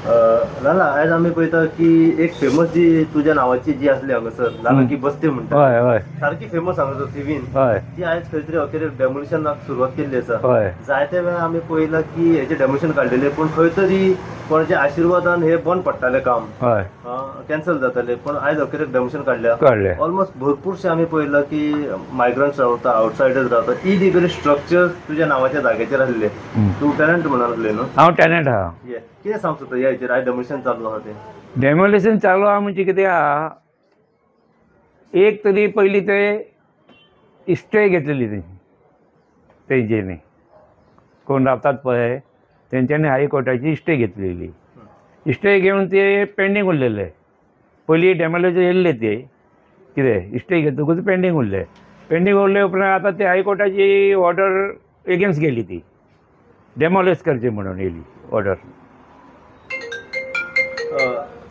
लाला आयज आमी पळयता की एक फेमस जी तुज्या नांवाची जी आसली हांगासर लाला की बस्ती म्हणटा, हय हय, सारकी फेमस हांगासर थिवीन, हय, ती आयज खंय तरी अखेर डेमोलिशनाक सुरवात केल्ली आसा. हय, जायते वेळा आमी पळयलां की हेजें डेमोलिशन काडलेलें, पूण खंय तरी कोणाच्या आशिर्वादान हे बंद पडटालें काम, हय, कॅन्सल जातालें, पूण आयज अखेरेक डेमोलिशन काडल्या. काडलें. ऑलमोस्ट भरपूरशे आमी पळयलां की मायग्रंट्स रावता, आवटसायडर्स रावता, इलिगल स्ट्रक्चर्स तुज्या नांवाच्या जाग्याचेर आसले. तूं टॅनंट म्हणून आसले न्हू? हांव टॅनंट आहा. कितें सांग सोदता ह्या हेचेर? आयज डेमोलिशन चालू आहा तें. डेमोलिशन चालू आहा म्हणजे कितें आहा, एक तरी पयलीं ते स्टे घेतलेली तेंच्यांनी, कोण रावतात पळय तेंच्यांनी हायकोर्टाची स्टे घेतलेली. स्टे घेवन ते पेंडींग उरलेले. पयलीं डेमोलिशन येयल्ले ते कितें स्टे घेतकूच पेंडींग उरले. पेंडींग उरले उपरांत आतां ते हायकोर्टाची ऑर्डर एगेन्स्ट गेली, ती डेमोलिश करची म्हणून येयली ऑर्डर.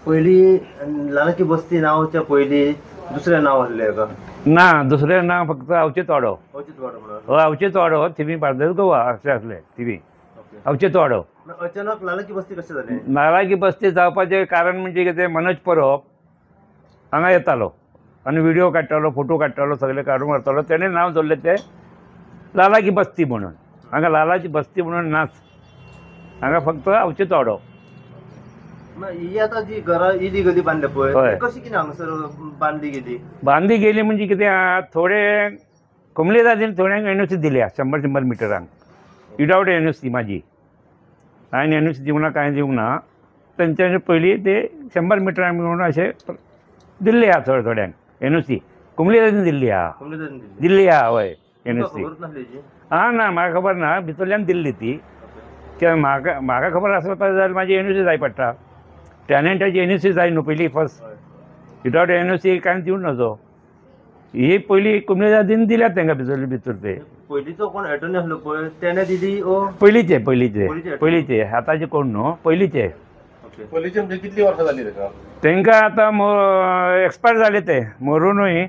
पयलीं लालाची बस्ती नांवच्या पयलीं दुसरें नांव आसलें का? ना, दुसरें नांव फक्त अवचीत वाडो. अवचीत वाडो म्हणून? हय, अवचीत वाडो, थिवी बार्देस गोवा अशें आसलें थिवी, अवचीत वाडो. अचानक लालाची बस्ती कशें जालें? लालाची बस्ती जावपाचें कारण म्हणजे कितें, मनोज परब हांगा येतालो आनी व्हिडियो काडटालो, फोटो काडटालो, सगळें काडून व्हरतालो. तेणें नांव दवरलें तें लालाची बस्ती म्हणून. हांगा लालाची बस्ती म्हणून नाच, हांगा फक्त अवचीत वाडो. ही आतां जी घरां इलिगली बांदल्या पळय, कशी कितें हांगासर बांदली गेली? बांदली गेली म्हणजे कितें, थोडे कोमले दादीन थोड्यांक एनओसी दिल्या 100-100 मिटरांक विदावट एनओसी. म्हाजी हांवें एनओसी दिवंक ना, कांय दिवंक ना. तेंच्यांनी पयलीं ते 100 मिटरांक म्हणून अशें दिल्ले आहा थोड्या थोड्यांक एनओसी. कोमले दादीन दिल्ली आहा, दिल्ली आहा, हय एनओसी. आं ना, म्हाका खबर ना, भितरल्यान दिल्ली ती. कित्याक म्हाका म्हाका खबर आसता जाल्यार म्हाजी एनओसी जाय पडटा. टॅनंटाची एनओसी जाय न्हू पयलीं फर्स्ट, विदावट एनओसी कांय दिवं नजो. ही पयलीं कोमलेदादीन दिल्यात तांकां भितर भितर ते. पयलींचो कोण एटर्नी आसलो पळय तेणें दिली? पयलींचे पयलींचे पयलींचे, आतांचे कोण न्हू, पयलींचे. पयलींचे म्हणजे कितलीं वर्सां जालीं ताका? तांकां आतां एक्सपायर जाले ते, मरुनूय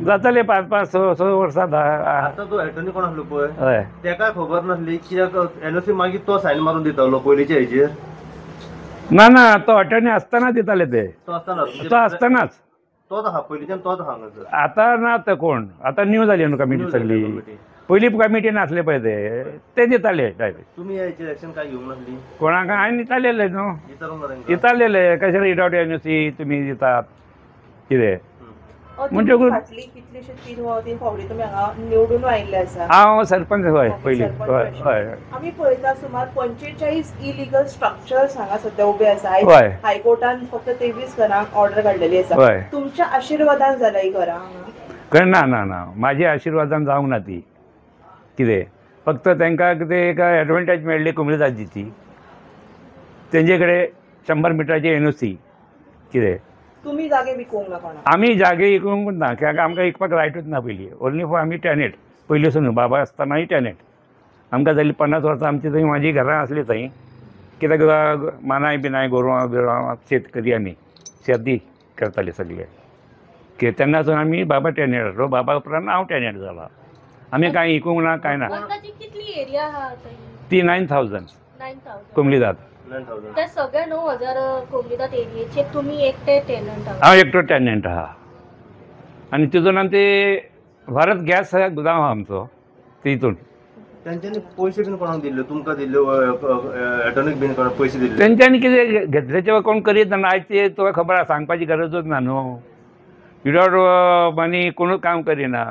जातले 5-5, 6 वर्सां. आतां तो एटर्नी कोण आसलो पळय, हय, तेका खबर नासली कित्याक एनओसी मागीर तो सायन मारून दितालो पयलींच्या हेजेर? ना ना, तो अटर्नी आसतना दिताले ते. तो आसतना, तो आसतनाच, तोच आहा पयलींच्यान, तोच आहा हांगासर. आतां ना तो कोण, आतां न्यू जाली न्हू कमिटी सगळी. पयलीं कमिटी नासले पळय ते, ते दिताले डायरेक्ट. तुमी हेचेर एक्शन काय घेवंक नासली कोणाक? हांवें दितालेले न्हू, दितालेले. कशें विदावट एनओसी तुमी दितात कितें म्हणजे? कितलीशे 3 फावटी तुमी हांगा निवडून आयिल्ले आसा. हांव सरपंच, हय, पयलीं, हय हय. आमी पळयता सुमार 45 इलिगल स्ट्रक्चर्स हांगा सद्या उबे आसा. हायकोर्टान फक्त 23 घरांक ऑर्डर काडलेली आसा. तुमच्या आशिर्वादान जाला ही घरां हांगा? ना ना ना, म्हाज्या आशिर्वादान जावंक ना ती. कितें फक्त तांकां कितें एक एडवांटेज मेळ्ळी कोमलेदादीची, तेंचे कडेन 100 मिटराची एनओसी. कितें तुमी जागे विकूंक ना कोणाक? आमी जागे विकूंक ना, कित्याक आमकां विकपाक रायटूच ना पयलीं. ओन्ली फॉर आमी टॅनेट पयलीं न्हू, बाबा आसतनाय टॅनेट. आमकां जाली 50 वर्सां आमची थंय म्हाजी घरां आसली थंय. कित्याक मानाय बिनाय गोरवां बिरवां शेतकरी आमी शेती करताले सगळे. कित्याक तेन्नासून आमी बाबा टॅनेट आसलो, बाबा उपरांत हांव टॅनेट जाला. आमी कांय विकूंक ना, कांय ना. ती 9000 कोमलीदाद. त्या सगळ्या 9000 कोमलीदाद एरियेचे तुम्ही एकटे टेनंट आहात? हांव एकटो टेनंट आहा. आनी तितून आमी ते भारत गॅस गुदांव आहा आमचो तितून. तेंच्यांनी पयशे बीन कोणाक दिल्ले? तुमकां दिल्ले, एटर्नीक बीन कोणाक पयशे दिल्ले? तेंच्यांनी कितें घेतल्याचे कोण करीत ना. आयज ते तुका खबर आसा, सांगपाची गरजूच ना न्हू. विदावट मनी कोणूच काम करिना.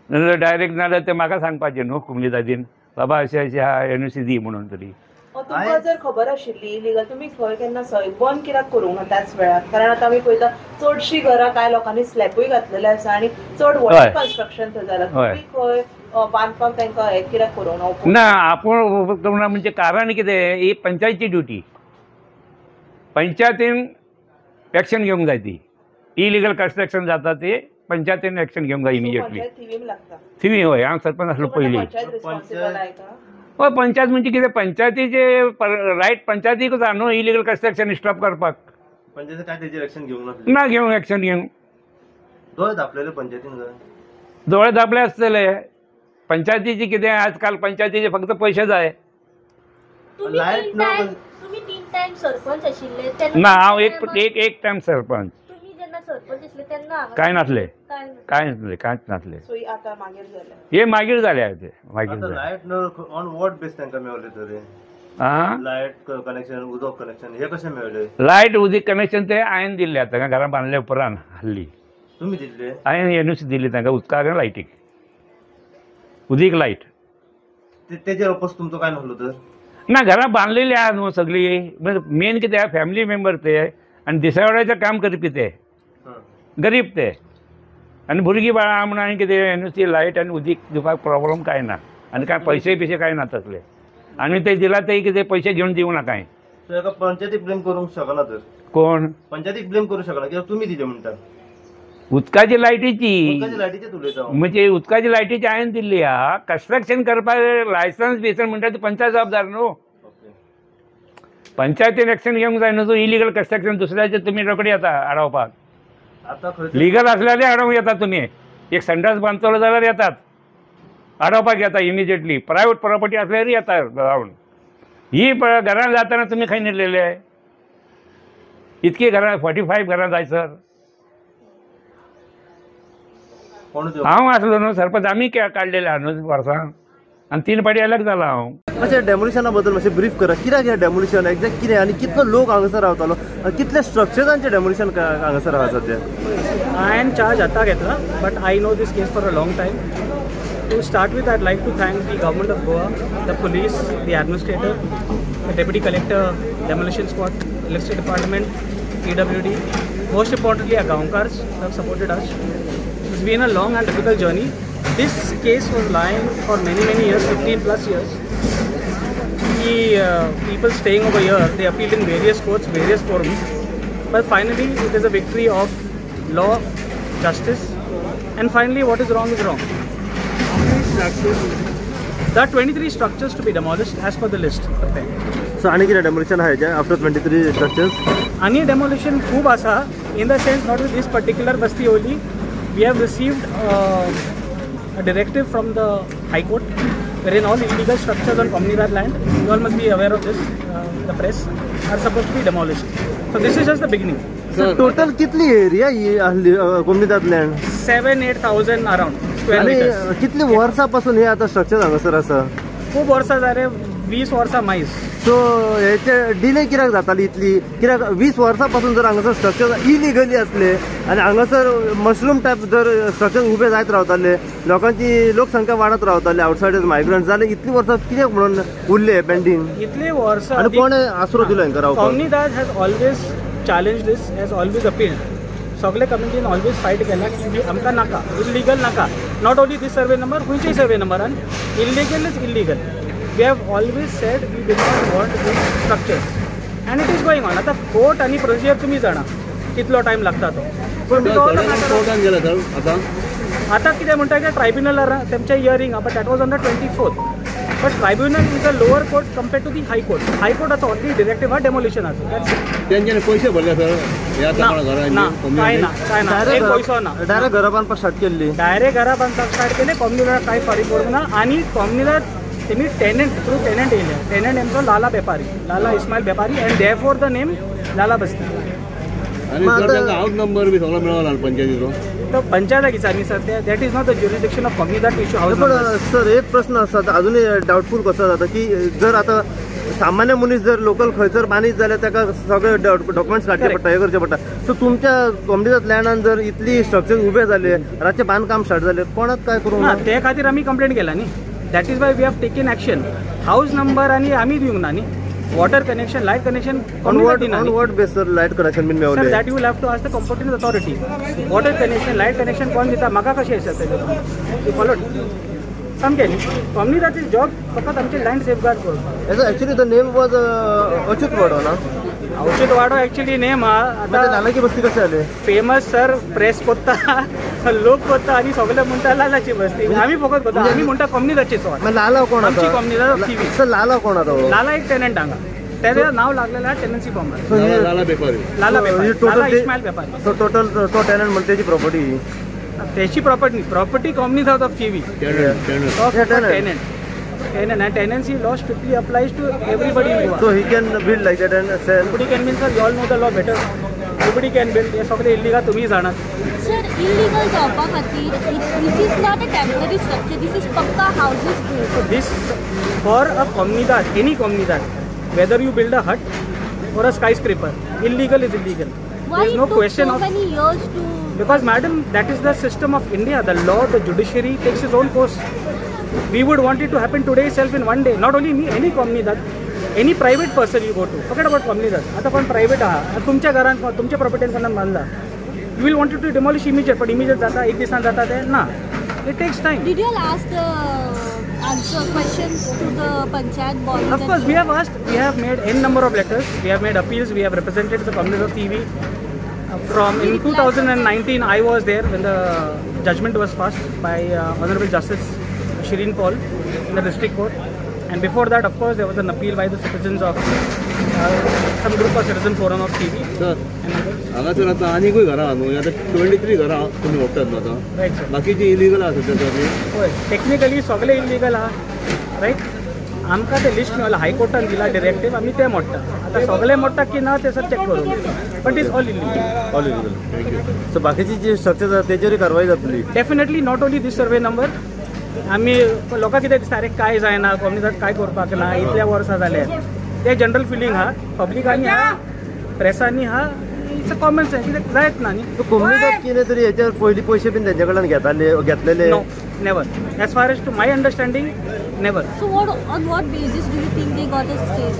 नाजाल्यार डायरेक्ट नाजाल्यार ते म्हाका सांगपाचें न्हू कोमलीदादीन, बाबा अशें अशें आहा एनओसी दी म्हणून तरी. तुमकां जर खबर आशिल्ली इलिगल, तुमी खंय केन्ना सय बंद कित्याक करूंक ना त्याच वेळार? कारण आतां आमी पळयता चडशीं घरां कांय लोकांनी स्लॅबूय घातलेले आसा आनी चड व्हडलें कन्स्ट्रक्शन थंय जालां. तुमी खंय बांदपाक तांकां हें कित्याक करूंक ना? ना, आपूण करूंक ना म्हणजे कारण कितें, ही पंचायतची ड्युटी. पंचायतीन एक्शन घेवंक जाय. ती इलिगल कन्स्ट्रक्शन जाता ते पंचायतीन एक्शन घेवंक जाय इमिजिएटली. थिवी, हय, हांव सरपंच आसलो पयलीं. हय, पंचायत म्हणजे कितें, पंचायतीचे रायट पंचायतीकूच आहा न्हू इलिगल कन्स्ट्रक्शन स्टॉप करपाक. पंचायती काय तेजेर एक्शन घेवंक ना? घेवंक एक्शन घेवंक दोळे धापलेले पंचायतीन? दोळे धापले आसतले पंचायतीची. कितें आजकाल पंचायतीचे फक्त पयशे जाय. तुम्ही 3 टायम सरपंच आशिल्ले ना हांव एक एक टायम सरपंच. तुमी जेन्ना सरपंच आसले तेन्ना कांय नासले, कांय नासले, कांयच नासले. आतां मागीर जालें हे, मागीर जाले ते, मागीर लायट ऑन what base तांकां मेवले तरी? लायट कनेक्शन, उदक कनेक्शन हे कशें मेळ्ळे? लायट उदक कनेक्शन ते हांवें दिल्ले आतां घरां बांदले उपरांत हाडली. तुमी दिल्ले? हांवें एनओसी दिल्ली तांकां उदकाक आनी लायटीक, उदीक लायट. तेजेर अपोज तुमचो काय नासलो तर? ना, घरां बांदलेली आहा न्हू सगळी. मेन कितें आहा, फॅमिली मेंबर ते आनी दिसावड्याचें काम करपी ते, गरीब ते, आनी भुरगीं बाळां आहा म्हणून आनी कितें एनओसी लायट आनी उदीक दिवपाक प्रॉब्लम कांय ना, आनी कांय पयशे बिशे कांय ना तसले. आनी ते दिला ते कितें पयशे घेवन दिवंक ना कांय. सो हेका पंचायतीक ब्लेम करूंक शकना तर? कोण पंचायतीक ब्लेम करूंक शकना कित्याक तुमी दिले म्हणटा? उदकाची लायटीची, उदकाची लायटीचेच उलयता हांव. म्हणजे उदकाची लायटीची हांवें दिल्ली आहा. कन्स्ट्रक्शन करपाक लायसन्स बिसन म्हणटा ती पंचायत जबाबदार न्हू. पंचायतीन एक्शन घेवंक जाय न्हू. तूं इलिगल कन्स्ट्रक्शन दुसऱ्याचें तुमी रोखडी येता आडोवपाक. लिगल आसल्यार आडोवंक येता तुमी. एक संडास बांदतलो जाल्यार येतात आडोवपाक येता इमिजिएटली. प्रायवेट प्रॉपर्टी आसल्यार येता रावन. ही घरां जाताना तुमी खंय न्हिदलेले? इतकी घरां, 45 घरां जाय सर. हांव आसलो न्हू सरपंच, आमी काडलेले आहा न्हू वर्सां, आनी 3 फावटी एलॅक्ट जाला हांव. मातशें डेमोलिशना बद्दल मातशें ब्रीफ करा. कित्याक हें डेमोलिशन एक्झॅक्ट कितें आनी कितलो लोक हांगासर रावतालो, कितले स्ट्रक्चर्सांचें डेमोलिशन हांगासर आहा सद्या? हांवें चार्ज आतां घेतला, but I know this case for a long time. To start with, I'd like to thank the government of Goa, the police, the administrator, the deputy collector, demolition squad, electricity department, PWD, most importantly our Gaonkars who have supported us. It's been a long and difficult journey. This case was lying for many, many years, 15 plus years. The people staying over here, they appealed in various courts, various forums, but finally it is a victory of law, justice, and finally what is wrong is wrong. There are 23 structures to be demolished as per the list prepared. So, ani kide demolition hai ja after 23 structures? Ani demolition khub asa, in the sense not with this particular basti only. We have received a directive from the High Court wherein all illegal structures on Comunidade land, you all must be aware of this, the press, are supposed to be demolished. So this is just the beginning. So total kitli area hi Comunidade land? 7-8,000 around. कितली वर्सां पासून हे आतां structure हांगासर आसा? खूब वर्सां जाले, 20 वर्सां मायज. सो हेचे डिले कित्याक जाताली इतली? कित्याक 20 वर्सां पासून जर हांगासर स्ट्रक्चर इलिगली आसले आनी हांगासर मशरूम टायप जर स्ट्रक्चर उबे जायत रावताले, लोकांची लोकसंख्या वाडत रावताली, आउटसायडर्स मायग्रंट जाले, इतली वर्सां कित्याक म्हणून उरले पेंडींग? इतली वर्सां आनी कोणें आसरो दिलो हांकां रावपाक? Comunidade has always challenge this, has always appealed. सगळे कम्युनिटीन ऑलवेज फायट केला की आमकां नाका, इलिगल नाका. Not only this survey number, खंयच्याय survey नंबरान illegal is illegal. We have always said we do not want these structures and it is going on. आतां court आनी procedure तुमी जाणा कितलो टायम लागता तो. आतां कितें म्हणटा की ट्रायब्युनलार तेमचें हियरींग आहा, but that was on the 24th. But tribunal is a lower court compared to the high court. High कोर्टाचो already directive आहा डेमोलिशनाचो. तेंच्यानी पयशे भरले सर? ना, कांय ना, कांय ना, एक पयसो ना. डायरेक्ट घरां बांदपाक स्टार्ट केल्ली? डायरेक्ट घरां बांदपाक स्टार्ट केले. कॉम्युनिदाद कांय फारीक करूंक ना आनी कॉम्युनिदाद तेमी टेनंट थ्रू टेनंट येयले. टेनंट हेमचो लाला बेपारी, Lala Ismail Bepari, and therefore the name Lala Basti. आनी हावस नंबर बी सगळो मेळोना पंचायतीचो? तो पंचायताक विचारनी sir, that is not the jurisdiction of Comunidade to issue house number. Sir एक प्रश्न आसा अजूनय डावटफूल कसो जाता की जर आतां सामान्य मनीस जर लोकल खंयसर बांदीत जाल्यार ताका सगळे डॉक्युमेंट्स काडचे पडटा, हें करचें पडटा. सो तुमच्या कॉम्युनिदाद लँडान जर इतली स्ट्रक्चर उबे जाले, रातचें बांदकाम स्टार्ट जालें, कोणाक काय करूंक ना? ते खातीर आमी कंप्लेंट केला न्ही. That is why we have taken action. House number आनी आमी दिवंक ना न्ही. Water connection, light connection on what base sir light connection बीन मेवले? Sir that you will have to ask the competent authority. Water connection, light connection कोण दिता म्हाका कशें आसा तेजें? You followed? सामकें न्ही. कॉम्युनिदाची जॉब फकत आमचें लँड सेफगार्ड करपाक. Actually the name was Achyut Wado ना? अच्युत वाडो एक्चुअली नेम आहा. आतां लालाची बस्ती कशें जालें famous sir? Press कोत्ता, लोक कोत्ता आनी सगळे म्हणटा लालाची बस्ती. आमी फकत कोत्ता, आमी म्हणटा कॉम्युनिदाची चोड. लाला कोण आमची कॉम्युनिदाद थिवी. सर लाला कोण आतां? लाला एक टेनंट हांगा, तेजें नांव लागलेलें आहा टेनन्सी फॉर्मार. लाला बेपारी, लाला बेपारी, लाला इस्मायल बेपारी. सो टोटल तो टेनंट म्हणटा तेजी प्रॉपर्टी? तेची प्रॉपर्टी न्ही, प्रॉपर्टी कॉम्युनिदाद of Thivim, tenant. Tenancy law strictly applies to everybody in Goa. So he can build like that and sell. Nobody can build, sir. You all know the law better. Nobody can build. हे सगळे illegal तुम्ही जाणात. Sir, illegal जावपा खातीर this is not a temporary structure, this is pakka houses build. So this for a comunidad, any comunidad, whether you build a hut or a skyscraper, illegal is illegal. Why There is no it took question so of many years to? Because madam, that is the system of India. The law, the judiciary takes its own course. We would want it to happen today itself in one day. Not only me, any comunidad, any private person you go to. Forget about comunidad. आता कोण private आहा, तुमच्या घरान तुमच्या प्रॉपर्टीन कोणान बांदला, you will want it to demolish immediate. पण immediate जाता एक दिसान जाता ते ना, it takes time. Did you all ask the answer questions to the panchayat bodies? Of course, we have asked, we have made n number of letters, we have made appeals, we have represented the community of TV. From in 2019, I was there when the judgment was passed by Honorable Justice Shireen Paul in the district court. And before that, of course, there was an appeal by the citizens of some group of citizen forum of TV. Sir, and others. हांगासर आतां आनीकूय घरां आहा न्हू, आतां 23 घरां तुमी मोडटात न्हू आतां. Right, sir. बाकीची इलिगल आहा सध्या तर. हय, टेक्निकली सगळे इलिगल आहा, रायट. आमकां ते लिस्ट मेळ्ळा, हायकोर्टान दिला डिरेक्टीव, आमी ते मोडटा. आतां सगळे मोडटा की ना ते सर चॅक करूं, but is all illegal. All illegal. Thank you. So बाकीची जी स्ट्रक्चर आसा तेजेरूय कारवाय जातली. Definitely not only this survey number. आमी लोकांक कितें दिसता, अरे काय जायना कोमुनिदाद, काय करपाक ना, इतल्या वर्सां जाले, ते जनरल फिलींग आहा पब्लिकांनी आहा, प्रेसांनी आहा. It's a common sense, कित्याक जायत ना न्ही. कोमुनिदाद कितें तरी हेचेर पयलीं पयशे बीन तेंचे कडल्यान घेताले, घेतलेले? No, never. As far as to my understanding, never. So what, on what basis do you think they got a stay?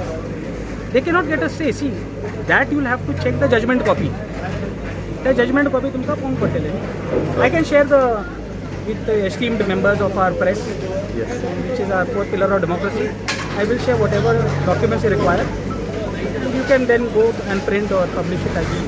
They cannot get a stay. See, that you will have to check the judgment copy. The judgment copy तुमकां पळोवंक पडटलें. I can share the with the esteemed members of our press, Yes. which is our fourth pillar of democracy. I will share whatever documents you require. You can then go and print or publish it as you.